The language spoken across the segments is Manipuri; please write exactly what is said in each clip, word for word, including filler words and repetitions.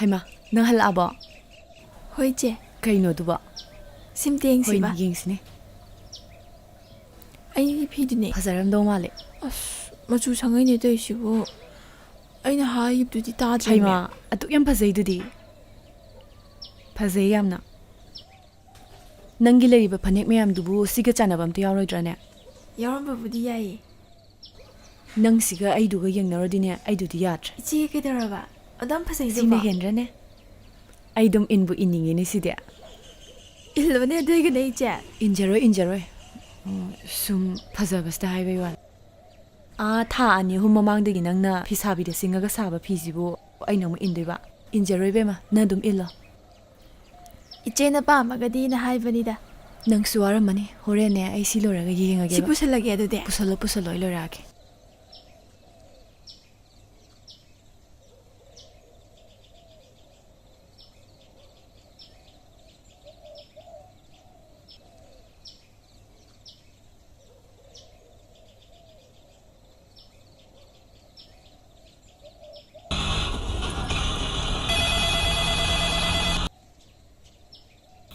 ꯍꯩꯃꯥ, ꯅꯪ ꯍꯜꯂꯛꯑꯕꯣ? ꯍꯣꯏ, ꯏꯆꯦ꯫ ꯀꯩꯅꯣ ꯑꯗꯨꯕꯣ? ꯁꯤꯝꯇ ꯌꯦꯡꯁꯤꯕ꯫ ꯍꯣꯏꯅꯦ, ꯌꯦꯡꯁꯤꯅꯦ꯫ ꯑꯩꯒꯤ ꯐꯤꯗꯨꯅꯦ꯫ ꯐꯖꯔꯝꯗꯧ ꯃꯥꯜꯂꯦ꯫ ꯑꯁ, ꯃꯆꯨ ꯁꯪꯉꯩꯅꯦ ꯇꯧꯔꯤꯁꯤꯕꯨ꯫ ꯑꯩꯅ ꯍꯥꯏꯈꯤꯕꯗꯨꯗꯤ ꯇꯥꯗ꯭ꯔꯦꯅꯦ꯫ ꯍꯩꯃꯥ, ꯑꯗꯨꯛ ꯌꯥꯝ ꯐꯖꯩꯗꯨꯗꯤ꯫ ꯐꯖꯩ ꯌꯥꯝꯅ꯫ ꯅꯪꯒꯤ ꯂꯩꯔꯤꯕ ꯐꯅꯦꯛ ꯃꯌꯥꯝꯗꯨꯕꯨ ꯁꯤꯒ ꯆꯥꯟꯅꯕ ꯑꯝꯇ ꯌꯥꯎꯔꯣꯏꯗ꯭ꯔꯥꯅꯦ? ꯌꯥꯎꯔꯝꯕꯕꯨꯗꯤ ꯌꯥꯏꯌꯦ꯫ ꯅꯪꯁꯤꯒ ꯑꯩꯗꯨꯒ ꯌꯦꯡꯅꯔꯨꯔꯗꯤꯅꯦ, ꯑꯩꯗꯨꯗꯤ ꯌꯥꯗ꯭ꯔꯦ꯫ ꯏꯆꯦ, ꯀꯩꯗꯧꯔꯕ? ꯑꯗꯨꯝ ꯐꯖꯩꯗꯨꯕꯣ? ꯁꯤꯅ ꯍꯦꯟꯗ꯭ꯔꯅꯦ? ꯑꯩ ꯑꯗꯨꯝ ꯏꯟꯕꯨ ꯏꯟꯅꯤꯡꯉꯤꯅꯦ ꯁꯤꯗꯤ꯫ ꯏꯜꯂꯨꯕꯅꯦ ꯑꯗꯨꯏꯒꯅꯦ, ꯏꯆꯦ꯫ ꯏꯟꯖꯔꯣꯏ, ꯏꯟꯖꯔꯣꯏ꯫ ꯎꯝ, ꯁꯨꯝ ꯐꯖꯕꯁꯤꯗ ꯍꯥꯏꯕꯩ ꯋꯥꯅꯤ꯫ ꯑꯥ, ꯊꯥ ꯑꯅꯤ ꯑꯍꯨꯝ ꯃꯃꯥꯡꯗꯒꯤ ꯅꯪꯅ ꯐꯤꯁꯥꯕꯤꯗ ꯁꯤꯡꯉꯒ ꯁꯥꯕ ꯐꯤꯁꯤꯕꯨ ꯑꯩꯅ ꯑꯃꯨꯛ ꯏꯟꯗꯣꯏꯕ? ꯏꯟꯖꯔꯣꯏ ꯏꯕꯦꯝꯃ, ꯅꯪ ꯑꯗꯨꯝ ꯏꯜꯂꯣ꯫ ꯏꯆꯦꯅ ꯄꯥꯝꯃꯒꯗꯤꯅ ꯍꯥꯏꯕꯅꯤꯗ꯫ ꯅꯪꯁꯨ ꯋꯥꯔꯝꯃꯅꯤ꯫ ꯍꯣꯔꯦꯟꯅꯦ, ꯑꯩ ꯁꯤ ꯂꯣꯏꯔꯒ ꯁꯤ ꯌꯦꯡꯉꯒꯦꯕ꯫ ꯄꯨꯁꯜꯂꯒꯦ ꯑꯗꯨꯗꯤ꯫ ꯄꯨꯁꯜꯂꯣ, ꯄꯨꯁꯜꯂꯣ, ꯑꯩ ꯂꯣꯏꯔꯛꯑꯒꯦ꯫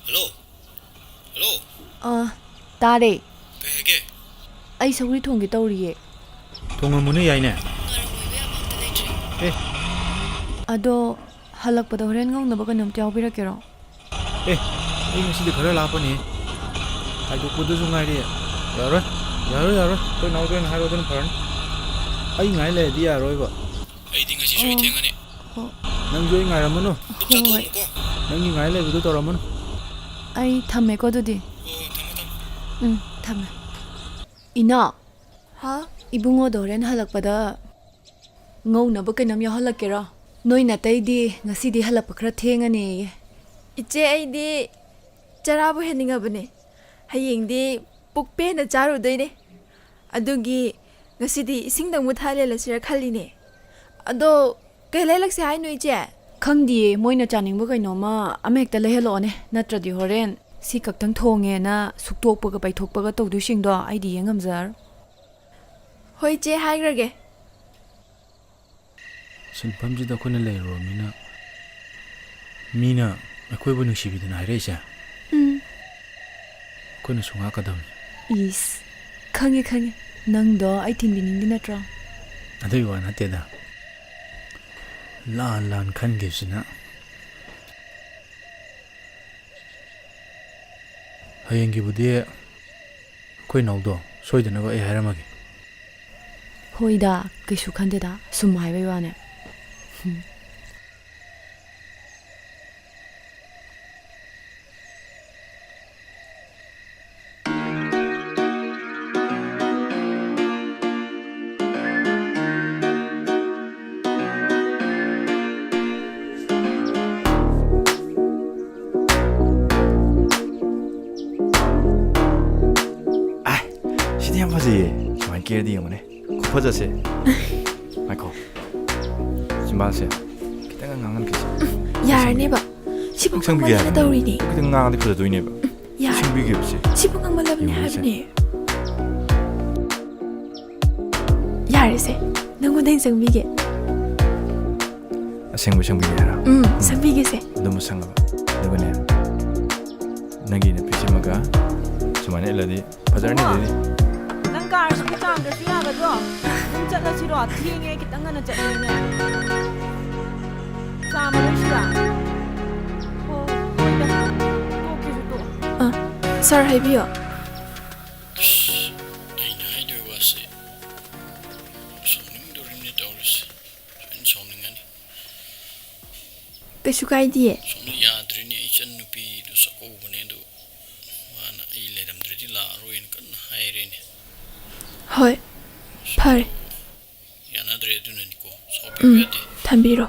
ꯍꯜꯂꯣ꯫ ꯍꯜꯂꯣ꯫ ꯑꯥ, ꯇꯥꯔꯦ꯫ ꯀꯩ ꯍꯥꯏꯒꯦ? ꯑꯩ ꯁꯧꯒ꯭ꯔꯤ ꯊꯣꯡꯒꯦ ꯇꯧꯔꯤꯌꯦ꯫ ꯊꯣꯡꯉꯝꯃꯨꯅꯦ, ꯌꯥꯏꯅꯦ꯫ ꯑꯦ꯫ ꯑꯗꯣ ꯍꯜꯂꯛꯄꯗ ꯍꯣꯔꯦꯟ ꯉꯧꯅꯕ ꯀꯩꯅꯣꯝꯇ ꯌꯥꯎꯕꯤꯔꯛꯀꯦꯔꯣ? ꯑꯦ, ꯑꯩ ꯉꯁꯤꯗꯤ ꯈꯔ ꯂꯥꯞꯄꯅꯤ꯫ ꯍꯥꯏꯗꯣꯛꯄꯗꯨꯁꯨ ꯉꯥꯏꯔꯤ꯫ ꯌꯥꯔꯣꯏ, ꯌꯥꯔꯣꯏ, ꯌꯥꯔꯣꯏ꯫ ꯑꯩꯈꯣꯏ ꯅꯥꯎꯗ ꯑꯣꯏꯅ ꯍꯥꯏꯔꯣ, ꯑꯗꯨꯅ ꯐꯔꯅꯤ꯫ ꯑꯩ ꯉꯥꯏ ꯂꯩꯔꯗꯤ ꯌꯥꯔꯣꯏꯕ꯫ ꯑꯩꯗꯤ ꯉꯁꯤ ꯁꯣꯏ ꯑꯣ꯫ ꯊꯦꯡꯉꯅꯤ꯫ ꯍꯣ-, ꯅꯪꯁꯨ ꯑꯩ ꯉꯥꯏꯔꯝꯃꯅꯨ꯫ ꯍꯣꯏ, ꯍꯣꯏ꯫ ꯅꯪꯒꯤ ꯉꯥꯏ ꯂꯩꯕꯗꯣ ꯇꯧꯔꯝꯃꯅꯨ꯫ ꯑꯩ ꯊꯝꯃꯦꯀꯣ ꯑꯗꯨꯗꯤ꯫ ꯑꯣ, ꯊꯝꯃꯣ, ꯊꯝꯃꯣ꯫ ꯎꯝ, ꯊꯝꯃꯦ꯫ ꯏꯅꯥꯎ, ꯍꯥ? ꯏꯕꯨꯡꯉꯣꯗꯣ ꯍꯣꯔꯦꯟ ꯍꯜꯂꯛꯄꯗ ꯉꯧꯅꯕ ꯀꯩꯅꯣꯝ ꯌꯥꯎꯍꯜꯂꯛꯀꯦꯔꯣ? ꯅꯣꯏ ꯅꯥꯇꯩꯗꯤ ꯉꯁꯤꯗꯤ ꯍꯜꯂꯛꯄ ꯈꯔ ꯊꯦꯡꯉꯅꯦꯌꯦ꯫ ꯏꯆꯦ, ꯑꯩꯗꯤ ꯆꯔꯥꯕꯨ ꯍꯦꯟꯅꯤꯡꯉꯕꯅꯦ꯫ ꯍꯌꯦꯡꯗꯤ ꯄꯨꯛ ꯄꯦꯟꯅ ꯆꯥꯔꯨꯗꯣꯏꯅꯦ꯫ ꯑꯗꯨꯒꯤ ꯉꯁꯤꯗꯤ ꯏꯁꯤꯡꯗꯪ ꯃꯨꯊꯥ ꯂꯦꯜꯂꯁꯤꯔ ꯈꯜꯂꯤꯅꯦ꯫ ꯑꯗꯣ ꯀꯩ ꯂꯩꯔꯛꯁꯦ ꯍꯥꯏꯅꯣ, ꯏꯆꯦ? ꯈꯪꯗꯤꯌꯦ, ꯃꯣꯏꯅ ꯆꯥꯅꯤꯡꯕ ꯀꯩꯅꯣꯝꯃ ꯑꯃ ꯍꯦꯛꯇ ꯂꯩꯍꯜꯂꯛꯑꯣꯅꯦ, ꯅꯠꯇ꯭ꯔꯗꯤ ꯍꯣꯔꯦꯟ ꯁꯤ ꯈꯛꯇꯪ ꯊꯣꯡꯉꯦꯅ ꯁꯨꯛꯇꯣꯛꯄꯒ ꯄꯩꯊꯣꯛꯄꯒ ꯇꯧꯗꯣꯏꯁꯤꯡꯗꯣ ꯑꯩꯗꯤ ꯌꯦꯡ ꯉꯝꯖꯔꯣꯏ꯫ ꯍꯣꯏ, ꯏꯆꯦ, ꯍꯥꯏꯈ꯭ꯔꯒꯦ꯫ ꯁꯤꯟꯐꯝꯁꯤꯗ ꯑꯩꯈꯣꯏꯅ ꯂꯩꯔꯨꯔꯕꯅꯤꯅ ꯃꯤꯅ ꯑꯩꯈꯣꯏꯕꯨ ꯅꯨꯡꯁꯤꯕꯤꯗꯅ ꯍꯥꯏꯔꯛꯏꯁꯦ꯫ ꯎꯝ꯫ ꯑꯩꯈꯣꯏꯅꯁꯨ ꯉꯥꯛꯀꯗꯕꯅꯤ꯫ ꯏꯁ, ꯈꯪꯉꯦ, ꯈꯪꯉꯦ꯫ ꯅꯪꯗꯣ ꯑꯩ ꯊꯤꯟꯕꯤꯅꯤꯡꯗꯦ ꯅꯠꯇ꯭ꯔꯣ? ꯑꯗꯨꯒꯤ ꯋꯥ ꯅꯠꯇꯦꯗ꯫ ꯂꯥꯟ ꯂꯥꯟ ꯈꯟꯈꯤꯕꯁꯤꯅ꯫ ꯍꯌꯦꯡꯒꯤꯕꯨꯗꯤ ꯑꯩꯈꯣꯏ ꯏꯅꯥꯎꯗꯣ ꯁꯣꯏꯗꯅꯕ ꯑꯩ ꯍꯥꯏꯔꯝꯃꯒꯦ꯫ ꯍꯣꯏꯗ, ꯀꯩꯁꯨ ꯈꯟꯗꯦꯗ, ꯁꯨꯝ ꯍꯥꯏꯕꯩ ꯋꯥꯅꯦ꯫ ꯍꯨꯝ꯫ ꯑꯥꯏ, ꯁꯤꯗꯤ ꯌꯥꯝ ꯐꯖꯩꯌꯦ꯫ ꯁꯨꯃꯥꯏꯅ ꯀꯦꯔꯗꯤ ꯌꯦꯡꯉꯨꯅꯦ꯫ ꯈꯨꯐꯖꯁꯦ꯫ ꯉꯥꯏꯈꯣ꯫ ꯆꯤꯝꯕꯥꯜꯁꯦ ꯈꯤꯇꯪ ꯉꯥꯡꯍꯟꯈꯤꯁꯦ꯫ ꯌꯥꯔꯅꯦꯕ꯫ ꯁꯤꯕꯨ ꯁꯪꯕꯤꯒꯦ ꯉꯥꯡꯃꯟꯗꯅ ꯍꯥꯏꯕꯅꯦ꯫ ꯇꯧꯔꯤꯅꯦ꯫ ꯈꯤꯇꯪ ꯉꯥꯡꯉꯗꯤ ꯐꯖꯗꯣꯏꯅꯦꯕ꯫ ꯌꯥꯔꯦ꯫ ꯁꯪꯕꯤꯒꯦꯕꯁꯦ꯫ ꯁꯤꯕꯨ ꯉꯥꯡꯃꯜꯂꯕꯅꯦ ꯌꯦꯡꯉꯨꯁꯦ꯫ ꯍꯥꯏꯕꯅꯦ꯫ ꯌꯥꯔꯦꯁꯦ꯫ ꯅꯪꯉꯣꯟꯗ ꯑꯩꯅ ꯁꯪꯕꯤꯒꯦ꯫ ꯑꯁꯦꯡꯕ ꯁꯪꯕꯤꯒꯦ ꯍꯥꯏꯔꯣ? ꯎꯝ, ꯎꯝ꯫ ꯁꯪꯕꯤꯒꯦꯁꯦ꯫ ꯑꯗꯨꯝꯕ ꯁꯪꯉꯕ꯫ ꯑꯗꯨꯒꯅꯦ, ꯅꯪꯒꯤ ꯅꯨꯄꯤꯁꯤꯃꯒ ꯁꯨꯃꯥꯏꯅ ꯏꯜꯂꯗꯤ ꯐꯖꯔꯅꯤ, ꯏꯕꯨꯡꯉꯣ, ꯑꯗꯩꯗꯤ꯫ ꯅꯪ ꯀꯥꯔ ꯁꯤꯠꯀꯦ ꯆꯥꯝꯗ꯭ꯔꯁꯨ ꯌꯥꯒꯗ꯭ꯔꯣ? ꯑꯗꯨꯝ ꯆꯠꯂꯁꯤꯔꯣ? ꯊꯦꯡꯉꯦ, ꯈꯤꯇꯪ ꯉꯟꯅ ꯆꯠꯂꯦꯅꯦ꯫ ꯆꯥꯝꯃꯔꯣꯏꯁꯤꯔꯥ? ꯍꯣ, ꯍꯣꯏꯗ꯫ ꯇꯣꯛꯀꯦꯁꯨ ꯇꯣꯛꯑꯣ꯫ ꯑ, ꯁꯥꯔ, ꯍꯥꯏꯕꯤꯌꯣ꯫ ꯑꯁ, ꯑꯩꯅ ꯍꯥꯏꯗꯣꯏ ꯋꯥꯁꯦ ꯁꯥꯎꯅꯤꯡꯗꯣꯔꯤꯕꯅꯤ ꯇꯧꯔꯤꯁꯦ꯫ ꯁꯣꯏꯗꯅ ꯁꯥꯎꯅꯤꯡꯉꯅꯤ꯫ ꯀꯩꯁꯨ ꯀꯥꯏꯗꯤꯌꯦ꯫ ꯁꯣꯝꯗ ꯌꯥꯗ꯭ꯔꯤꯅꯦ, ꯏꯆꯟ ꯅꯨꯄꯤꯗꯨ ꯆꯥꯛꯀꯧꯕꯅꯦ, ꯑꯗꯨ ꯃꯥꯅ ꯑꯩ ꯂꯩꯔꯝꯗ꯭ꯔꯗꯤ ꯂꯥꯛꯑꯔꯣꯏꯅ ꯀꯟꯅ ꯍꯥꯏꯔꯦꯅꯦ꯫ ꯍꯣꯏ, ꯐꯔꯦ꯫ ꯌꯥꯅꯗ꯭ꯔꯦ, ꯑꯗꯨꯅꯅꯤꯀꯣ꯫ ꯁꯥꯎꯕꯤꯕ ꯎꯝ, ꯌꯥꯗꯦ꯫ ꯊꯝꯕꯤꯔꯣ꯫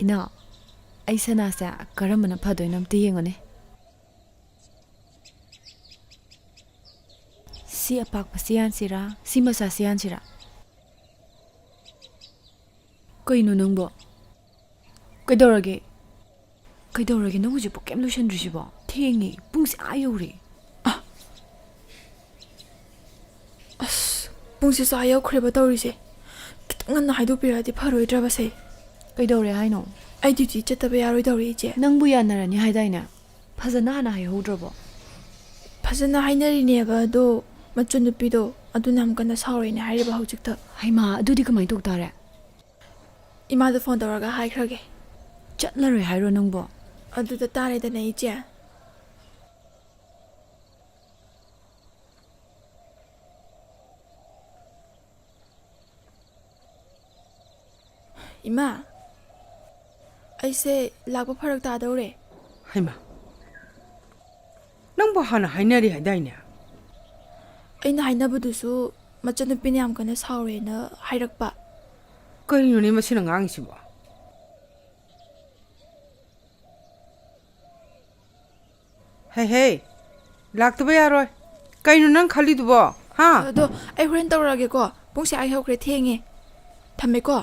ꯏꯅꯥꯎ, ꯑꯩ ꯁꯅꯥꯁꯦ ꯀꯔꯝꯕꯅ ꯐꯗꯣꯏꯅꯣ ꯑꯝꯇ ꯌꯦꯡꯉꯨꯅꯦ꯫ ꯁꯤ ꯑꯄꯥꯛꯄꯁꯤ ꯌꯥꯟꯁꯤꯔꯥ, ꯁꯤ ꯃꯆꯥꯁꯤ ꯌꯥꯟꯁꯤꯔꯥ? ꯀꯩꯅꯣ ꯅꯪꯕꯣ? ꯀꯩꯗꯧꯔꯒꯦ? ꯀꯩꯗꯧꯔꯒꯦ? ꯅꯪ ꯍꯧꯖꯤꯛꯄꯨ ꯀꯩꯝ ꯂꯣꯏꯁꯟꯗ꯭ꯔꯤꯁꯤꯕꯣ? ꯊꯦꯡꯉꯦ, ꯄꯨꯡꯁꯦ ꯑꯥ ꯌꯧꯔꯦ꯫ ꯑ, ꯑꯁ, ꯄꯨꯡꯁꯤꯁꯨ ꯑꯥ ꯌꯧꯈ꯭ꯔꯦꯕ ꯇꯧꯔꯤꯁꯦ꯫ ꯈꯤꯇꯪ ꯉꯟꯅ ꯍꯥꯏꯗꯣꯛꯄꯤꯔꯛꯑꯗꯤ ꯐꯔꯣꯏꯗ꯭ꯔꯕꯁꯦ꯫ ꯀꯩꯗꯧꯔꯦ ꯍꯥꯏꯅꯣ? ꯑꯩ ꯗ꯭ꯌꯨꯇꯤ ꯆꯠꯇꯕ ꯌꯥꯔꯣꯏꯗꯧꯔꯦ, ꯏꯆꯦ꯫ ꯅꯪꯕꯨ ꯌꯥꯅꯔꯅꯤ ꯍꯥꯏꯗꯥꯏꯅꯦ? ꯐꯖꯅ ꯍꯥꯟꯅ ꯍꯥꯏꯍꯧꯗ꯭ꯔꯕꯣ? ꯐꯖꯅ ꯍꯥꯏꯅꯔꯤꯅꯦꯕ, ꯑꯗꯣ ꯃꯆꯟꯅꯨꯄꯤꯗꯣ ꯑꯗꯨꯅ ꯌꯥꯝ ꯀꯟꯅ ꯁꯥꯎꯔꯦꯅ ꯍꯥꯏꯔꯤꯕ ꯍꯧꯖꯤꯛꯇ꯫ ꯍꯩꯃꯥ, ꯑꯗꯨꯗꯤ ꯀꯃꯥꯏꯅ ꯇꯧ ꯇꯥꯔꯦ? ꯏꯃꯥꯗ ꯐꯣꯟ ꯇꯧꯔꯒ ꯍꯥꯏꯈ꯭ꯔꯒꯦ꯫ ꯆꯠꯂꯔꯣꯏ ꯍꯥꯏꯔꯣ ꯅꯪꯕꯣ? ꯑꯗꯨꯗ ꯇꯥꯔꯦꯗꯅ, ꯏꯆꯦ꯫ ꯏꯃꯥ, ꯑꯩꯁꯦ ꯂꯥꯛꯄ ꯐꯔꯛ ꯇꯥꯗꯧꯔꯦ꯫ ꯍꯩꯃꯥ, ꯅꯪꯕꯨ ꯍꯥꯟꯅ ꯍꯥꯏꯅꯔꯤ ꯍꯥꯏꯗꯥꯏꯅꯦ? ꯑꯩꯅ ꯍꯥꯏꯅꯕꯗꯨꯁꯨ ꯃꯆꯟꯅꯨꯄꯤꯅ ꯌꯥꯝ ꯀꯟꯅ ꯁꯥꯎꯔꯦꯅ ꯍꯥꯏꯔꯛꯄ꯫ ꯀꯔꯤꯅꯣꯅꯦ ꯃꯁꯤꯅ ꯉꯥꯡꯉꯤꯁꯤꯕꯣ? ꯍꯦ ꯍꯦ, ꯂꯥꯛꯇꯕ ꯌꯥꯔꯣꯏ꯫ ꯀꯩꯅꯣ ꯅꯪ ꯈꯜꯂꯤꯗꯨꯕꯣ? ꯍꯥ? ꯑꯗꯣ ꯑꯩ ꯍꯣꯔꯦꯟ ꯇꯧꯔꯛꯑꯒꯦꯀꯣ꯫ ꯄꯨꯡꯁꯦ ꯑꯥ ꯌꯧꯈ꯭ꯔꯦ, ꯊꯦꯡꯉꯦ꯫ ꯊꯝꯃꯦꯀꯣ꯫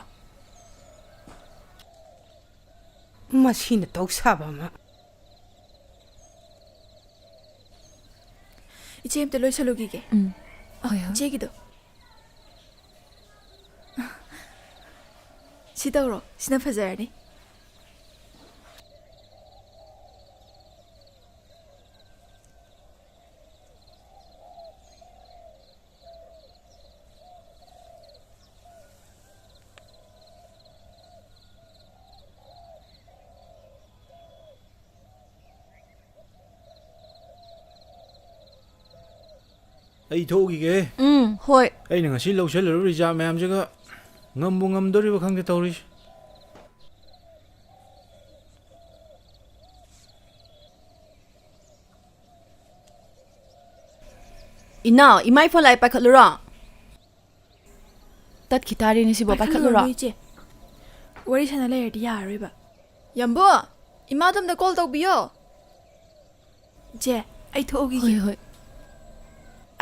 ꯃꯁꯤꯅ ꯇꯧ ꯁꯥꯕ ꯑꯃ꯫ ꯏꯆꯦ, ꯑꯝꯇ ꯂꯣꯏꯁꯜꯂꯨꯈꯤꯒꯦ꯫ ꯎꯝ꯫ ꯑ, ꯍꯣꯏ, ꯍꯣꯏ꯫ ꯏꯆꯦꯒꯤꯗꯣ꯫ ꯁꯤ ꯇꯧꯔꯣ, ꯁꯤꯅ ꯐꯖꯔꯅꯤ꯫ ꯑꯩ ꯊꯣꯛꯎꯈꯤꯒꯦ꯫ ꯎꯝ, ꯍꯣꯏ꯫ ꯑꯩꯅ ꯉꯁꯤ ꯂꯧꯁꯤꯜꯂꯨꯔꯤꯕ ꯔꯤꯖꯥ ꯃꯌꯥꯝꯁꯤꯒ ꯉꯝꯕꯨ ꯉꯝꯗꯣꯔꯤꯕ ꯈꯪꯗꯦ ꯇꯧꯔꯤꯁꯦ꯫ ꯏꯅꯥꯎ, ꯏꯃꯥꯏ ꯐꯣꯟ ꯂꯥꯛꯑꯦ, ꯄꯥꯏꯈꯠꯂꯨꯔꯣ? ꯇꯠꯈꯤ ꯇꯥꯔꯦꯅꯦ ꯁꯤꯕꯣ, ꯄꯥꯏꯈꯠꯂꯨꯔꯣ? ꯄꯥꯏꯈꯠꯂꯨꯔꯅꯨ, ꯏꯆꯦ꯫ ꯋꯥꯔꯤ ꯁꯥꯟꯅ ꯂꯩꯔꯗꯤ ꯌꯥꯔꯔꯣꯏꯕ꯫ ꯌꯥꯝꯕꯨ, ꯏꯃꯥꯗꯣ ꯑꯝꯇ ꯀꯣꯜ ꯇꯧꯕꯤꯌꯣ꯫ ꯏꯆꯦ, ꯑꯩ ꯊꯣꯛꯎꯈꯤꯒꯦ꯫ ꯍꯣꯏ, ꯍꯣꯏ꯫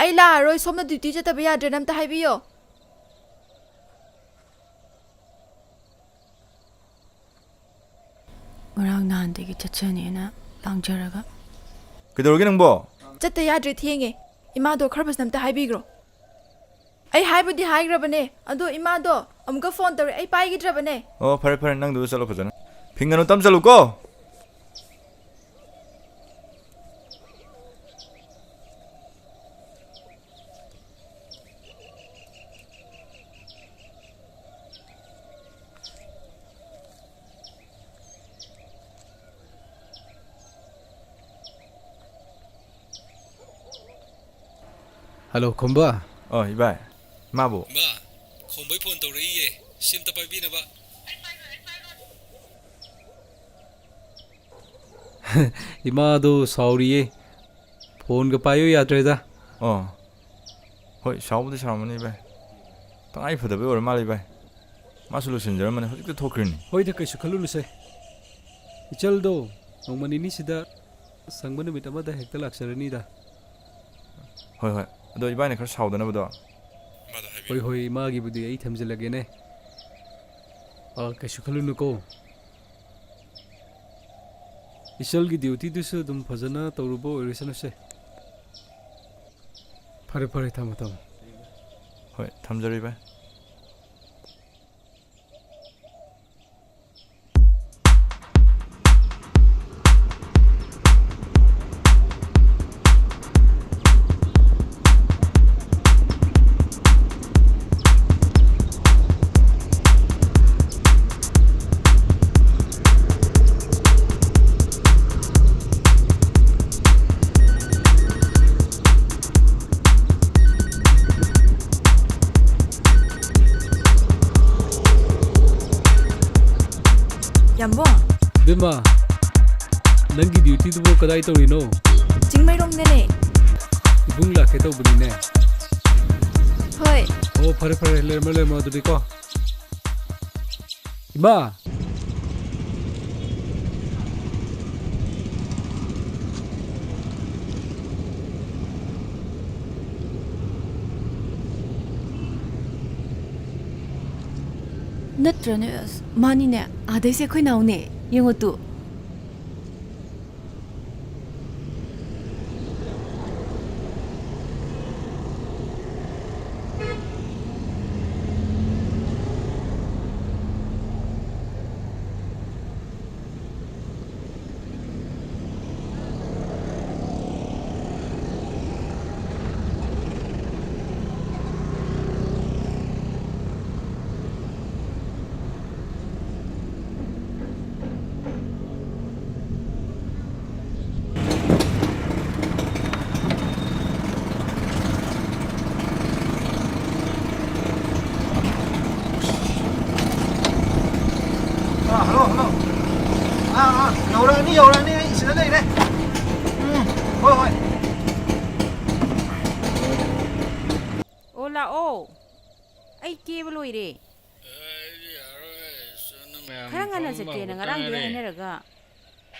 ꯑꯩ ꯂꯥꯛꯑꯔꯣꯏ, ꯁꯣꯝꯅ ꯗ꯭ꯌꯨꯇꯤ ꯆꯠꯇꯕ ꯌꯥꯗ꯭ꯔꯦꯅ ꯑꯝꯇ ꯍꯥꯏꯕꯤꯌꯣ꯫ ꯉꯔꯥꯡ ꯅꯍꯥꯟꯗꯒꯤ ꯆꯠꯆꯅꯦꯅ ꯂꯥꯡꯖꯔꯒ꯫ ꯀꯩꯗꯧꯔꯒꯦ ꯅꯪꯕꯣ? ꯆꯠꯇ ꯌꯥꯗ꯭ꯔꯦ, ꯊꯦꯡꯉꯦ꯫ ꯏꯃꯥꯗꯣ ꯈꯔ ꯐꯖꯅ ꯑꯝꯇ ꯍꯥꯏꯕꯤꯈ꯭ꯔꯣ꯫ ꯑꯩ ꯍꯥꯏꯕꯨꯗꯤ ꯍꯥꯏꯈ꯭ꯔꯕꯅꯦ, ꯑꯗꯣ ꯏꯃꯥꯗꯣ ꯑꯃꯨꯛꯀ ꯐꯣꯟ ꯇꯧꯔꯦ, ꯑꯩ ꯄꯥꯏꯈꯤꯗ꯭ꯔꯕꯅꯦ꯫ ꯑꯣ, ꯐꯔꯦ ꯐꯔꯦ, ꯅꯪꯗꯨ ꯆꯠꯂꯣ ꯐꯖꯅ꯫ ꯐꯤꯡꯒꯅꯨ, ꯇꯞ ꯆꯠꯂꯨꯀꯣ꯫ ꯍꯜꯂꯣ, ꯈꯣꯝꯕ꯫ ꯑꯣ, ꯏꯕꯥꯏ꯫ ꯏꯃꯥꯕꯨ? ꯏꯃꯥ, ꯈꯣꯝꯕꯩ ꯐꯣꯟ ꯇꯧꯔꯛꯏꯌꯦ꯫ ꯁꯤ ꯑꯝꯇ ꯄꯥꯏꯕꯤꯅꯕ꯫ ꯏꯃꯥꯗꯣ ꯁꯥꯎꯔꯤꯌꯦ꯫ ꯐꯣꯟꯒ ꯄꯥꯏꯌꯨ ꯌꯥꯗ꯭ꯔꯦꯗ꯫ ꯑꯣ꯫ ꯍꯣꯏ, ꯁꯥꯎꯕꯨꯗꯤ ꯁꯥꯎꯔꯝꯃꯅꯤ, ꯏꯕꯥꯏ꯫ ꯇꯉꯥꯏ ꯐꯗꯕꯩ ꯑꯣꯏꯔ ꯃꯥꯜꯂꯦ, ꯏꯕꯥꯏ꯫ ꯃꯥꯁꯨ ꯂꯣꯏꯁꯤꯟꯖꯔꯝꯃꯅꯤ, ꯍꯧꯖꯤꯛꯇ ꯊꯣꯛꯈ꯭ꯔꯤꯅꯤ꯫ ꯍꯣꯏꯗ, ꯀꯩꯁꯨ ꯈꯜꯂꯨꯅꯨꯁꯦ꯫ ꯏꯆꯜꯗꯣ ꯅꯣꯡꯃ ꯅꯤꯅꯤꯁꯤꯗ ꯁꯪꯕ ꯅꯨꯃꯤꯠ ꯑꯃꯗ ꯍꯦꯛꯇ ꯂꯥꯛꯆꯔꯅꯤꯗ꯫ ꯍꯣꯏ, ꯍꯣꯏ꯫ ꯑꯗꯣ ꯏꯕꯥꯏꯅ ꯈꯔ ꯁꯥꯎꯗꯅꯕꯗꯣ꯫ ꯍꯣꯏ, ꯍꯣꯏ, ꯏꯃꯥꯒꯤꯕꯨꯗꯤ ꯑꯩ ꯊꯦꯝꯖꯤꯜꯂꯒꯦꯅꯦ꯫ ꯑ, ꯀꯩꯁꯨ ꯈꯜꯂꯨꯅꯨꯀꯣ꯫ ꯏꯆꯜꯒꯤ ꯗ꯭ꯌꯨꯇꯤꯗꯨꯁꯨ ꯑꯗꯨꯝ ꯐꯖꯅ ꯇꯧꯔꯨꯕ ꯑꯣꯏꯔꯁꯅꯨꯁꯦ꯫ ꯐꯔꯦ, ꯐꯔꯦ, ꯊꯝꯃꯣ, ꯊꯝꯃꯣ꯫ ꯍꯣꯏ, ꯊꯝꯖꯔꯦ, ꯏꯕꯥꯏ꯫ ꯌꯥꯝꯕꯨꯡ꯫ ꯏꯕꯦꯝꯃ, ꯅꯪꯒꯤ ꯗ꯭ꯌꯨꯇꯤꯗꯨꯕꯨ ꯀꯗꯥꯏ ꯇꯧꯔꯤꯅꯣ? ꯆꯤꯡꯃꯩꯔꯣꯡꯗꯅꯦ꯫ ꯏꯕꯨꯡ ꯂꯥꯛꯀꯦ ꯇꯧꯕꯅꯤꯅꯦ꯫ ꯍꯣꯏ꯫ ꯑꯣ, ꯐꯔꯦ, ꯐꯔꯦ, ꯂꯩꯔꯝꯃꯣ, ꯂꯩꯔꯝꯃꯣ ꯑꯗꯨꯗꯤꯀꯣ꯫ ꯏꯃꯥ! ꯅꯠꯇ꯭ꯔꯅꯦ? ꯑꯁ, ꯃꯥꯅꯤꯅꯦ, ꯑꯥꯗꯩꯁꯦ ꯑꯩꯈꯣꯏ ꯅꯥꯎꯅꯦ꯫ ꯌꯦꯡꯉꯨ ꯇꯨ꯫ ꯑꯥ, ꯍꯜꯂꯣ, ꯍꯜꯂꯣ꯫ ꯑꯥ, ꯑꯥ, ꯌꯧꯔꯛꯑꯅꯤ, ꯌꯧꯔꯛꯑꯅꯤ, ꯑꯩ ꯁꯤꯗ ꯂꯩꯔꯦ꯫ ꯎꯝ, ꯍꯣꯏ, ꯍꯣꯏ꯫ ꯑꯣ, ꯂꯥꯛꯑꯣ꯫ ꯑꯩ ꯀꯦꯕ ꯂꯣꯏꯔꯦ꯫ ꯑꯩꯗꯤ ꯌꯥꯔꯣꯏ, ꯁꯣꯝꯗ ꯃꯌꯥꯝ ꯈꯔ ꯉꯟꯅ ꯐꯝꯕ ꯆꯠꯀꯦꯅ ꯍꯧꯕꯇ ꯉꯔꯥꯡꯗꯤ ꯉꯥꯏꯔꯤ꯫ ꯍꯥꯏꯅꯔꯒ꯫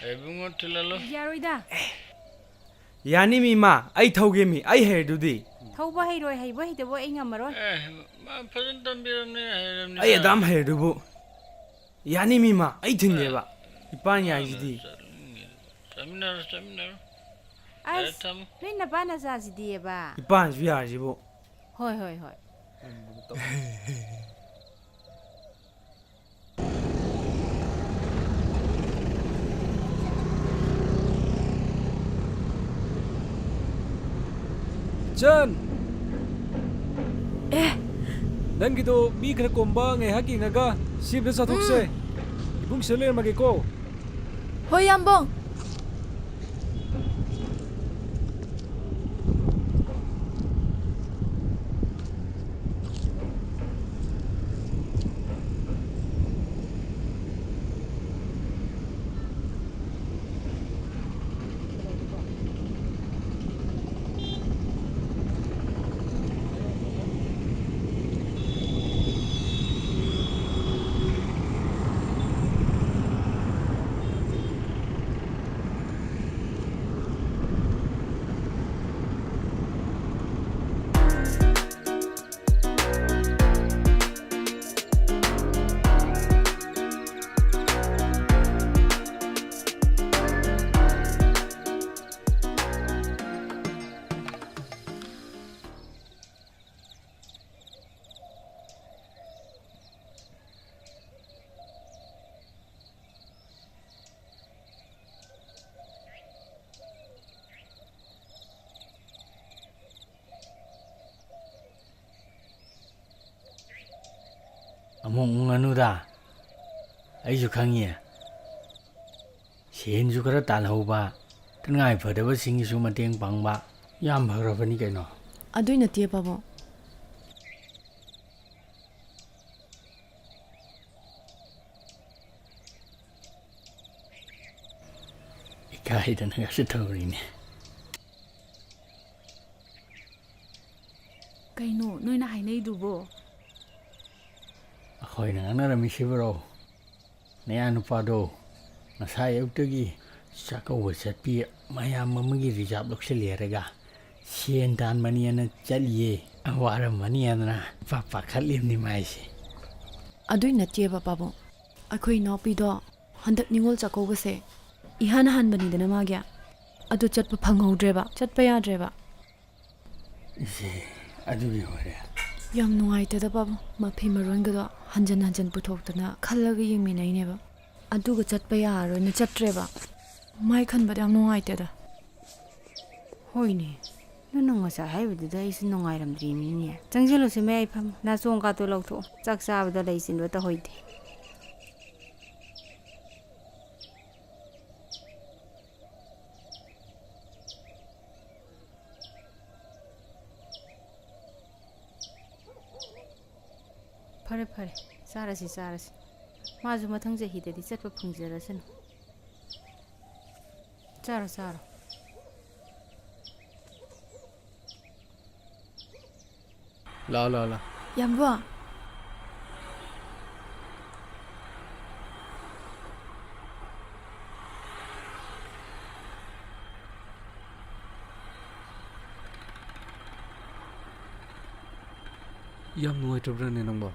ꯑꯦ, ꯏꯕꯨꯡꯉꯣ, ꯊꯤꯜꯍꯜꯂꯣ꯫ ꯌꯥꯔꯣꯏꯗ꯫ ꯌꯥꯅꯤ ꯃꯤ ꯃꯥ, ꯑꯩ ꯊꯧꯒꯦ ꯃꯤ, ꯑꯩ ꯍꯩꯔꯗꯨꯗꯤ꯫ ꯊꯧꯕ ꯍꯩꯔꯣꯏ, ꯍꯩꯕ ꯍꯩꯇꯕ ꯑꯩ ꯉꯝꯃꯔꯣꯏ꯫ ꯑꯦ, ꯃꯥ ꯐꯖꯅ ꯇꯝꯕꯤꯔꯝꯅꯤ, ꯍꯩꯔꯝꯅꯤ ꯑꯩ ꯃꯥ꯫ ꯑꯗꯥꯝ ꯍꯩꯔꯗꯨꯕꯨ꯫ ꯌꯥꯅꯤ ꯃꯤ ꯃꯥ, ꯑꯩ ꯊꯤꯟꯒꯦꯕ꯫ ꯑꯦ, ꯏꯄꯥꯟ ꯃꯥꯅ ꯌꯥꯏꯁꯤꯗꯤ꯫ ꯆꯠꯅꯤꯡꯉꯦ꯫ ꯆꯠꯃꯤꯟꯅꯔꯣ, ꯆꯠꯃꯤꯟꯅꯔꯣ꯫ ꯌꯥꯔꯦ, ꯑꯁ, ꯊꯝꯃꯣ꯫ ꯅꯣꯏ ꯅꯄꯥ ꯅꯆꯥꯁꯤꯗꯤꯕ꯫ ꯏꯄꯥꯟꯁꯨ ꯌꯥꯔꯤꯁꯤꯕꯨ꯫ ꯍꯣꯏ, ꯍꯣꯏ, ꯍꯣꯏ꯫ ꯏꯆꯟ! ꯑꯦ! ꯅꯪꯒꯤꯗꯣ ꯃꯤ ꯈꯔ ꯀꯣꯝꯕ ꯉꯥꯏꯍꯥꯛ ꯌꯦꯡꯉꯒ ꯁꯤ ꯑꯝꯇ ꯆꯥꯊꯣꯛꯁꯦ꯫ ꯎꯝ꯫ ꯏꯕꯨꯡ ꯁꯤꯗ ꯂꯩꯔꯝꯃꯒꯦꯀꯣ꯫ ꯍꯣꯏ, ꯌꯥꯝꯕꯨꯡ꯫ ꯃꯨꯛꯉꯅꯨꯗ꯫ ꯑꯩꯁꯨ ꯈꯪꯉꯤ꯫ ꯁꯦꯟꯁꯨ ꯈꯔ ꯇꯥꯜꯍꯧꯕ, ꯇꯉꯥꯏ ꯐꯗꯕꯁꯤꯡꯒꯤꯁꯨ ꯃꯇꯦꯡ ꯄꯥꯡꯕ꯫ ꯌꯥꯝ ꯐꯈ꯭ꯔꯕꯅꯤ ꯀꯩꯅꯣ꯫ ꯑꯗꯨꯏ ꯅꯠꯇꯦ, ꯄꯥꯕꯨꯡ꯫ ꯏꯀꯥꯏꯗꯅꯒꯁꯨ ꯇꯧꯔꯤꯅꯦ꯫ ꯀꯩꯅꯣ ꯅꯣꯏꯅ ꯍꯥꯏꯅꯩꯗꯨꯕꯣ? ꯑꯩꯈꯣꯏꯅ ꯉꯥꯡꯅꯔꯝꯃꯤꯁꯤꯕꯨꯔꯣ? ꯅꯌꯥ ꯅꯨꯄꯥꯗꯣ ꯉꯁꯥꯏ ꯑꯌꯨꯛꯇꯒꯤ ꯆꯥꯛꯀꯧꯕ ꯆꯠꯄꯤ, ꯃꯌꯥꯝ ꯑꯃꯒꯤ ꯔꯤꯖꯥꯕ ꯂꯧꯁꯤꯜꯂꯦ ꯍꯥꯏꯔꯒ ꯁꯦꯟ ꯇꯥꯟꯕꯅꯦꯅ ꯆꯠꯂꯤꯌꯦ꯫ ꯋꯥꯔꯝꯃꯅꯤ ꯍꯥꯏꯗꯅ ꯏꯄꯥ ꯄꯥꯈꯠꯂꯤꯕꯅꯤ ꯃꯥꯏꯁꯦ꯫ ꯑꯗꯨꯏ ꯅꯠꯇꯦꯕ, ꯄꯥꯕꯨꯡ꯫ ꯑꯩꯈꯣꯏ ꯏꯅꯥꯎꯄꯤꯗꯣ ꯍꯟꯗꯛ ꯅꯤꯉꯣꯜ ꯆꯥꯛꯀꯧꯕꯁꯦ ꯏꯍꯥꯟ ꯍꯥꯟꯕꯅꯤꯗꯅ ꯃꯥꯒꯤ꯫ ꯑꯗꯨ ꯆꯠꯄ ꯐꯪꯍꯧꯗ꯭ꯔꯦꯕ, ꯆꯠꯄ ꯌꯥꯗ꯭ꯔꯦꯕ꯫ ꯏꯆꯦ, ꯑꯗꯨꯒꯤ ꯑꯣꯏꯔꯦ꯫ ꯌꯥꯝ ꯅꯨꯡꯉꯥꯏꯇꯦꯗ, ꯄꯥꯕꯨꯡ꯫ ꯃꯐꯤ ꯃꯔꯣꯟꯒꯗꯣ ꯍꯟꯖꯟ ꯍꯟꯖꯟ ꯄꯨꯊꯣꯛꯇꯅ ꯈꯜꯂꯒ ꯌꯦꯡꯃꯤꯟꯅꯩꯅꯦꯕ꯫ ꯑꯗꯨꯒ ꯆꯠꯄ ꯌꯥꯔꯔꯣꯏꯅ ꯆꯠꯇ꯭ꯔꯦꯕ꯫ ꯃꯥꯏ ꯈꯟꯕꯗ ꯌꯥꯝ ꯅꯨꯡꯉꯥꯏꯇꯦꯗ꯫ ꯍꯣꯏꯅꯦ, ꯅꯪꯅ ꯉꯁꯥꯏ ꯍꯥꯏꯕꯗꯨꯗ ꯑꯩꯁꯨ ꯅꯨꯡꯉꯥꯏꯔꯝꯗ꯭ꯔꯤꯅꯤꯅꯦ꯫ ꯆꯪꯁꯤꯜꯂꯨꯁꯤ, ꯃꯌꯥꯏ ꯐꯝ꯫ ꯅꯥꯆꯣꯡ ꯀꯥꯇꯣ ꯂꯧꯊꯣꯛꯑꯣ꯫ ꯆꯥꯛ ꯆꯥꯕꯗ ꯂꯩ ꯆꯤꯟꯕ ꯇꯧꯍꯩꯗꯦ꯫ ꯐꯔꯦ, ꯐꯔꯦ꯫ ꯆꯥꯔꯁꯤ, ꯆꯥꯔꯁꯤ꯫ ꯃꯥꯁꯨ ꯃꯊꯪ ꯆꯍꯤꯗꯗꯤ ꯆꯠꯄ ꯐꯪꯖꯔꯁꯅꯨ꯫ ꯆꯥꯔꯣ, ꯆꯥꯔꯣ꯫ ꯂꯥꯛꯑꯣ, ꯂꯥꯛꯑꯣ, ꯂꯥꯛꯑꯣ꯫ ꯌꯥꯝꯕꯨꯡ꯫ ꯌꯥꯝ ꯅꯨꯡꯉꯥꯏꯇꯕ꯭ꯔꯥꯅꯦ ꯅꯪꯕꯣ?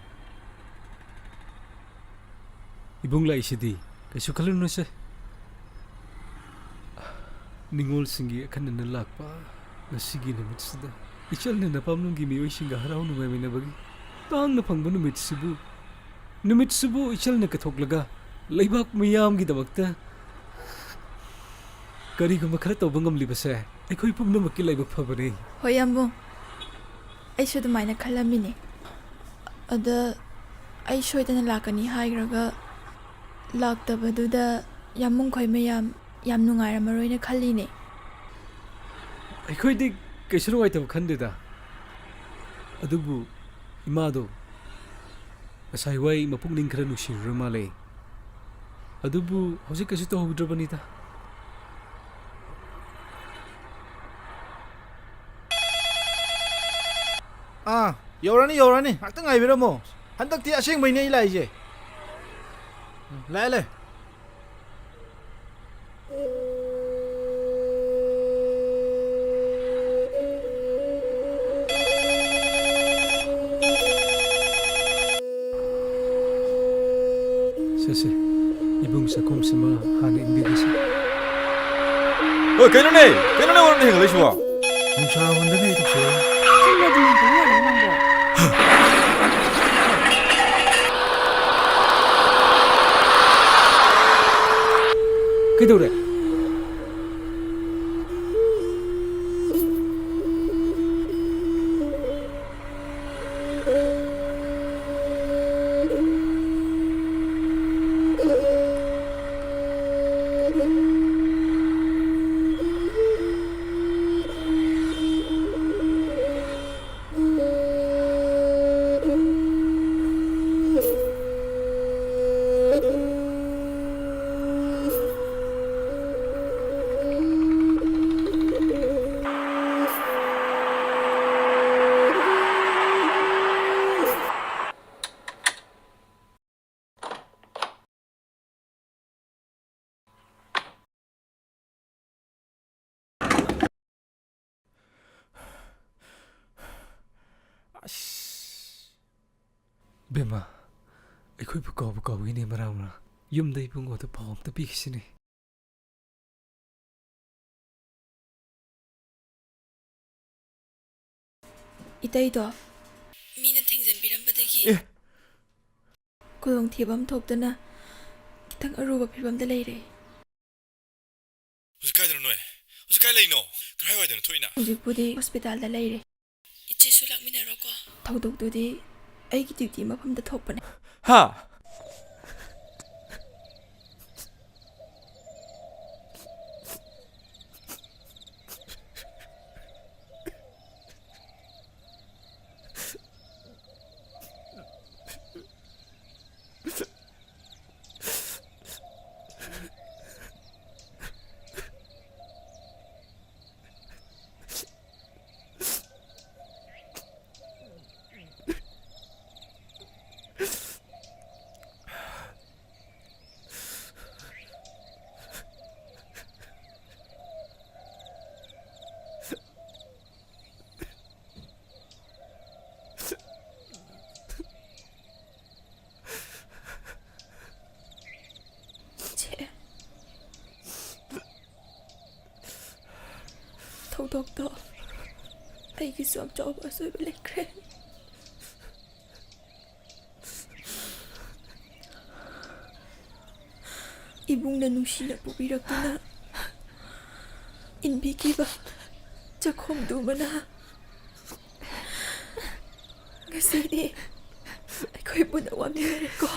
ꯏꯕꯨꯡ ꯂꯥꯛꯏꯁꯤꯗꯤ, ꯀꯩꯁꯨ ꯈꯜꯂꯨꯅꯨꯁꯦ꯫ ꯅꯤꯉꯣꯜꯁꯤꯡꯒꯤ ꯑꯈꯟꯅꯅ ꯂꯥꯛꯄ ꯉꯁꯤꯒꯤ ꯅꯨꯃꯤꯠꯁꯤꯗ ꯏꯆꯜꯅ ꯅꯄꯥꯝꯂꯣꯝꯒꯤ ꯃꯤꯑꯣꯏꯁꯤꯡꯒ ꯍꯔꯥꯎ ꯅꯨꯡꯉꯥꯏꯃꯤꯟꯅꯕꯒꯤ ꯇꯥꯡꯅ ꯐꯪꯕ ꯅꯨꯃꯤꯠꯁꯤꯕꯨ, ꯅꯨꯃꯤꯠꯁꯤꯕꯨ ꯏꯆꯜꯅ ꯀꯠꯊꯣꯛꯂꯒ ꯂꯩꯕꯥꯛ ꯃꯤꯌꯥꯝꯒꯤꯗꯃꯛꯇ ꯀꯔꯤꯒꯨꯝꯕ ꯈꯔ ꯇꯧꯕ ꯉꯝꯂꯤꯕꯁꯦ ꯑꯩꯈꯣꯏ ꯄꯨꯝꯅꯃꯛꯀꯤ ꯂꯥꯏꯕꯛ ꯐꯕꯅꯤ꯫ ꯍꯣꯏ, ꯌꯥꯝꯕꯨꯡ꯫ ꯑꯩꯁꯨ ꯑꯗꯨꯃꯥꯏꯅ ꯈꯜꯂꯝꯃꯤꯅꯦ꯫ ꯑꯗ ꯑꯩ ꯁꯣꯏꯗꯅ ꯂꯥꯛꯀꯅꯤ ꯍꯥꯏꯈ꯭ꯔꯒ ꯂꯥꯛꯇꯕꯗꯨꯗ ꯌꯥꯝꯕꯨꯡ ꯈꯣꯏ ꯃꯌꯥꯝ ꯌꯥꯝ ꯅꯨꯡꯉꯥꯏꯔꯝꯃꯔꯣꯏꯅ ꯈꯜꯂꯤꯅꯦ꯫ ꯑꯩꯈꯣꯏꯗꯤ ꯀꯩꯁꯨ ꯅꯨꯡꯉꯥꯏꯇꯕ ꯈꯟꯗꯦꯗ꯫ ꯑꯗꯨꯕꯨ ꯏꯃꯥꯗꯣ ꯉꯁꯥꯏ ꯋꯥꯏ ꯃꯄꯨꯛꯅꯤꯡ ꯈꯔ ꯅꯨꯡꯁꯤꯔꯨꯔ ꯃꯥꯜꯂꯦ꯫ ꯑꯗꯨꯕꯨ ꯍꯧꯖꯤꯛ ꯀꯩꯁꯨ ꯇꯧꯍꯧꯗ꯭ꯔꯕꯅꯤꯗ꯫ ꯑꯥ, ꯌꯧꯔꯅꯤ, ꯌꯧꯔꯅꯤ꯫ ꯉꯥꯛꯇꯪ ꯉꯥꯏꯕꯤꯔꯝꯃꯣ꯫ ꯍꯟꯗꯛꯇꯤ ꯑꯁꯦꯡꯕꯩꯅꯦ ꯑꯩ ꯂꯥꯛꯏꯁꯦ꯫ ꯎꯝ, ꯂꯥꯛꯑꯦ, ꯂꯥꯛꯑꯦ꯫ ꯁꯦ, ꯁꯦ, ꯏꯕꯨꯡ ꯆꯥꯛꯈꯨꯝꯁꯤꯃ ꯍꯥꯟꯅ ꯏꯪꯕꯤꯒꯦꯁꯦ꯫ ꯍꯣꯏ, ꯀꯩꯅꯣꯅꯦ? ꯀꯩꯅꯣꯅꯦ ꯋꯥꯔꯝ ꯍꯦꯟꯒꯠꯂꯛꯏꯁꯤꯕꯣ? ꯅꯨꯡꯁꯥ ꯍꯣꯟꯗꯅ ꯍꯦꯛ ꯇꯧꯁꯜꯂꯛꯏ꯫ ꯆꯤꯡꯗꯗꯤ ꯍꯦꯟꯒꯠꯂꯛꯏ ꯅꯪꯕꯣ꯫ ꯀꯩꯗꯧꯔꯦ? ꯑꯁ! ꯕꯦꯝꯃ, ꯑꯩꯈꯣꯏꯕꯨ ꯀꯥꯎꯕꯨ ꯀꯥꯎꯏꯅꯦ ꯃꯔꯥꯡ ꯃꯔꯥꯡ꯫ ꯌꯨꯝꯗ ꯏꯕꯨꯡꯉꯣꯗ ꯄꯥꯎ ꯑꯝꯇ ꯄꯤꯈꯤꯁꯤꯅꯦ꯫ ꯏꯇꯩꯗꯣ ꯃꯤꯅ ꯊꯦꯡꯖꯟꯕꯤꯔꯝꯕꯗꯒꯤ ꯑꯦ! ꯈꯨꯗꯣꯡꯊꯤꯕ ꯑꯃ ꯊꯣꯛꯇꯨꯅ ꯈꯤꯇꯪ ꯑꯔꯨꯕ ꯐꯤꯕꯝꯗ ꯂꯩꯔꯦ꯫ ꯍꯧꯖꯤꯛ ꯀꯥꯏꯗꯅꯣ ꯅꯣꯏ? ꯍꯧꯖꯤꯛ ꯀꯥꯏ ꯂꯩꯅꯣ? ꯀꯔꯥꯏꯋꯥꯏꯗꯅꯣ ꯊꯣꯛꯏꯅ? ꯍꯧꯖꯤꯛꯄꯨꯗꯤ ꯍꯣꯁꯄꯤꯇꯥꯜꯗ ꯂꯩꯔꯦ꯫ ꯏꯆꯦꯁꯨ ꯂꯥꯛꯃꯤꯟꯅꯔꯣꯀꯣ꯫ ꯊꯧꯗꯣꯛꯇꯨꯗꯤ ꯑꯩꯒꯤ duty ꯃꯐꯝꯗ ꯊꯣꯛꯄꯅꯦ꯫ ꯍꯥ? ꯆꯦ, ꯊꯧꯗꯣꯛꯇꯣ ꯑꯩꯒꯤꯁꯨ ꯌꯥꯝ ꯆꯥꯎꯕ ꯑꯁꯣꯏꯕ ꯂꯩꯈ꯭ꯔꯦ꯫ ꯏꯕꯨꯡꯅ ꯅꯨꯡꯁꯤꯅ ꯄꯨꯕꯤꯔꯛꯇꯨꯅ ꯏꯟꯕꯤꯈꯤꯕ ꯆꯥꯛꯈꯨꯝꯗꯨꯃꯅ ꯉꯁꯤꯗꯤ ꯑꯩꯈꯣꯏ ꯄꯨꯟꯅ ꯋꯥꯃꯤꯟꯅꯔꯦꯀꯣ꯫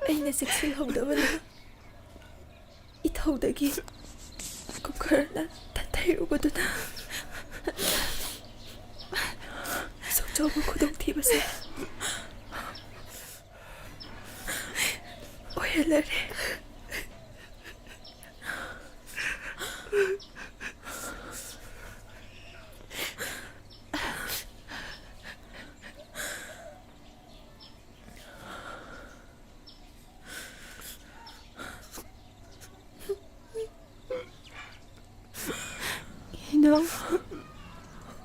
ꯑꯩꯅ ꯆꯦꯛꯁꯤꯜꯍꯧꯗꯕꯅ ꯏꯊꯧꯗꯒꯤ ꯀꯨꯀꯔꯅ ꯊꯩꯔꯨꯕꯗꯨꯅ ꯑꯁꯨꯛ ꯆꯥꯎꯕ ꯈꯨꯗꯣꯡꯊꯤꯕꯁꯦ ꯑꯣꯏꯍꯜꯂꯔꯦ꯫ ꯏꯅꯥꯎ,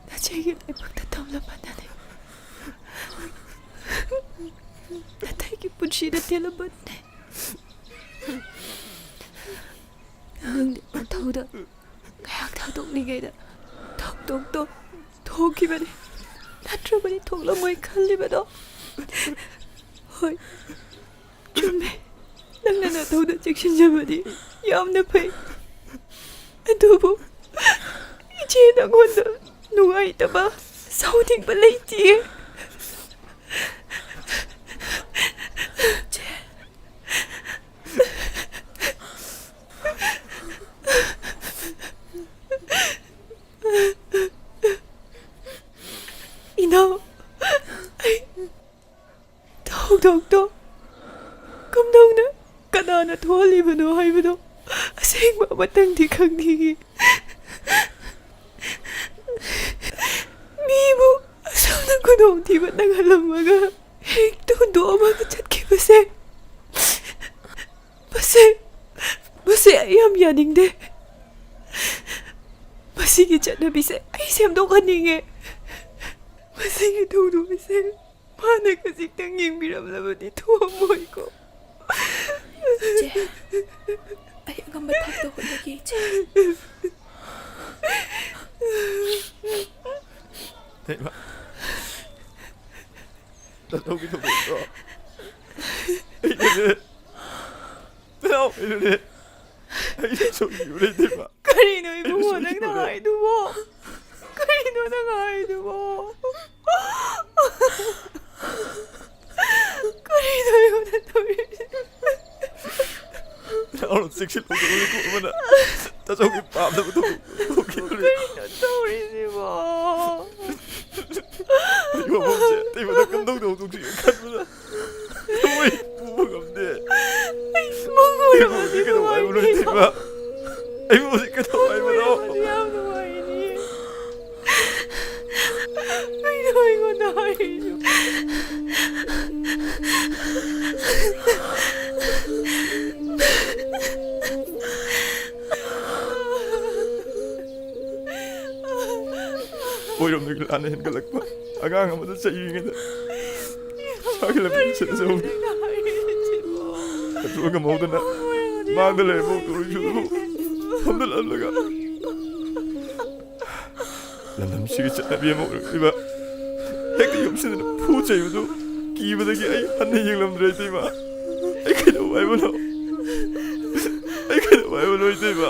ꯅꯆꯦꯒꯤ ꯂꯥꯏꯕꯛꯇ ꯇꯝꯂꯕꯅꯅꯦ꯫ ꯅꯇꯩꯒꯤ ꯄꯨꯟꯁꯤꯗ ꯇꯦꯜꯂꯕꯅꯦ꯫ ꯅꯪꯒꯤ ꯃꯊꯧꯗ ꯉꯥꯏꯍꯥꯛ ꯊꯥꯗꯣꯛꯂꯤꯉꯩꯗ ꯊꯧꯗꯣꯛꯇꯣ ꯍꯧꯈꯤꯕꯅꯤ, ꯅꯠꯇ꯭ꯔꯕꯗꯤ ꯊꯣꯛꯂꯝꯃꯣꯏ ꯈꯜꯂꯤꯕꯗꯣ꯫ ꯍꯣꯏ, ꯆꯨꯝꯃꯦ, ꯅꯪꯅ ꯅꯊꯧꯗ ꯆꯦꯛꯁꯤꯟꯖꯕꯗꯤ ꯌꯥꯝꯅ ꯐꯩ꯫ ꯑꯗꯨꯕꯨ ꯏꯆꯦ, ꯅꯉꯣꯟꯗ ꯅꯨꯡꯉꯥꯏꯇꯕ, ꯁꯥꯎꯅꯤꯡꯕ ꯂꯩꯇꯤꯌꯦ꯫ ꯏꯆꯦ꯫ ꯏꯅꯥꯎ, ꯑꯩ ꯊꯧꯗꯣꯛꯇꯣ ꯀꯝꯗꯧꯅ, ꯀꯅꯥꯅ ꯊꯣꯛꯍꯜꯂꯤꯕꯅꯣ ꯍꯥꯏꯕꯗꯣ ꯑꯁꯦꯡꯕ ꯑꯃꯇꯪꯗꯤ ꯈꯪꯅꯤꯡꯉꯤ꯫ ꯃꯤꯕꯨ ꯑꯁꯨꯝꯅ ꯈꯨꯗꯣꯡꯊꯤꯕ ꯅꯪꯍꯜꯂꯝꯃꯒ ꯍꯦꯛꯇ ꯍꯨꯟꯗꯣꯛꯑꯝꯃꯒ ꯆꯠꯈꯤꯕꯁꯦ, ꯃꯁꯤ, ꯃꯁꯤ ꯑꯩ ꯌꯥꯝ ꯌꯥꯅꯤꯡꯗꯦ꯫ ꯃꯁꯤꯒꯤ ꯆꯠꯅꯕꯤꯁꯦ ꯑꯩ ꯁꯦꯝꯗꯣꯛꯍꯟꯅꯤꯡꯉꯦ꯫ ꯃꯁꯤꯒꯤ ꯊꯧꯗꯣꯛ ꯑꯁꯦ ꯃꯥꯅ ꯈꯖꯤꯛꯇꯪ ꯌꯦꯡꯕꯤꯔꯝꯂꯕꯗꯤ ꯊꯣꯛꯑꯝꯃꯣꯏꯀꯣ꯫ ꯏꯆꯦ, ꯑꯩ ꯑꯉꯝꯕ ꯊꯥꯛꯇ ꯍꯣꯠꯅꯒꯦ, ꯏꯆꯦ꯫ ꯍꯩꯃꯥ꯫ ꯇꯥꯆꯧꯒꯤ ꯊꯧꯗꯣꯛꯇꯣ ꯑꯩꯅꯅꯦ꯫ ꯅꯅꯥꯎ, ꯑꯩꯅꯅꯦ꯫ ꯑꯩꯅ ꯁꯣꯏꯈꯤꯕ ꯂꯩꯇꯦꯕ꯫ ꯀꯔꯤꯅꯣ ꯏꯕꯨꯡꯉꯣ ꯅꯪꯅ ꯍꯥꯏꯗꯨꯕꯣ? ꯀꯔꯤꯅꯣ ꯅꯪ ꯍꯥꯏꯗꯨꯕꯣ? ꯀꯔꯤꯅꯣ ꯑꯩꯉꯣꯟꯗ ꯇꯧꯔꯤꯁꯦ? ꯅꯅꯥꯎꯅ ꯆꯦꯛꯁꯤꯜꯂꯨ, ꯇꯧꯔꯤꯗꯣ ꯑꯃꯅ ꯇꯥꯆꯧꯒꯤ ꯄꯥꯝꯗꯕ ꯊꯧꯗꯣꯛ ꯊꯣꯛꯈꯤꯕꯅꯦ꯫ ꯀꯔꯤꯅꯣ ꯇꯧꯔꯤꯁꯤꯕꯣ? ꯑꯩ ꯋꯥꯐꯝꯁꯦ ꯑꯇꯩ ꯃꯊꯪ ꯀꯝꯗꯧꯗꯧ ꯇꯧꯁꯤꯒꯦ ꯈꯟꯕꯗ ꯊꯃꯣꯏ ꯄꯨꯕ ꯉꯝꯗꯦ꯫ ꯑꯩ ꯃꯪ ꯑꯩꯕꯨ ꯍꯧꯖꯤꯛ ꯑꯣꯏꯔꯝꯃꯗꯤ ꯀꯩꯗꯧ ꯍꯥꯏꯕꯅꯣ, ꯅꯨꯡꯉꯥꯏꯅꯤ꯫ ꯏꯇꯩꯃ? ꯑꯩꯕꯨ ꯍꯧꯖꯤꯛ ꯀꯩꯗꯧ ꯍꯥꯏꯕꯅꯣ? ꯌꯥꯝ ꯅꯨꯡꯉꯥꯏꯅꯤ꯫ ꯀꯩꯅꯣ ꯑꯩꯉꯣꯟꯗ ꯍꯥꯏꯔꯤꯁꯤꯕꯣ? ꯑꯣꯏꯔꯣꯝꯗꯒꯤ ꯂꯥꯟꯅ ꯍꯦꯟꯒꯠꯂꯛꯄ ꯑꯉꯥꯡ ꯑꯃꯗ ꯆꯩꯔꯤꯉꯩꯗ ꯏꯁꯥꯒꯤ ꯂꯝꯕꯤ ꯆꯠꯆꯍꯧꯗꯦ꯫ ꯑꯗꯨꯒ ꯉꯝꯍꯧꯗꯅ ꯃꯥꯡꯗ ꯂꯩꯔꯝꯕ ꯑꯣꯇꯣ ꯔꯤꯛꯁꯣꯗꯨꯕꯨ ꯐꯝꯗꯠꯍꯜꯂꯒ ꯂꯝꯁꯤꯒꯤ ꯆꯠꯅꯕꯤ ꯑꯃ ꯑꯣꯏꯔꯛꯂꯤꯕ, ꯍꯦꯛꯇ ꯌꯨꯝꯁꯤꯗꯅ ꯐꯨ ꯆꯩꯕꯗꯨ ꯀꯤꯕꯗꯒꯤ ꯑꯩ ꯍꯟꯅ ꯌꯦꯡꯂꯝꯗ꯭ꯔꯦ ꯏꯇꯩꯃ꯫ ꯑꯩ ꯀꯩꯗꯧꯕ ꯍꯥꯏꯕꯅꯣ? ꯑꯩ ꯀꯩꯗꯧꯕ ꯍꯥꯏꯕꯅꯣ ꯏꯇꯩꯃ?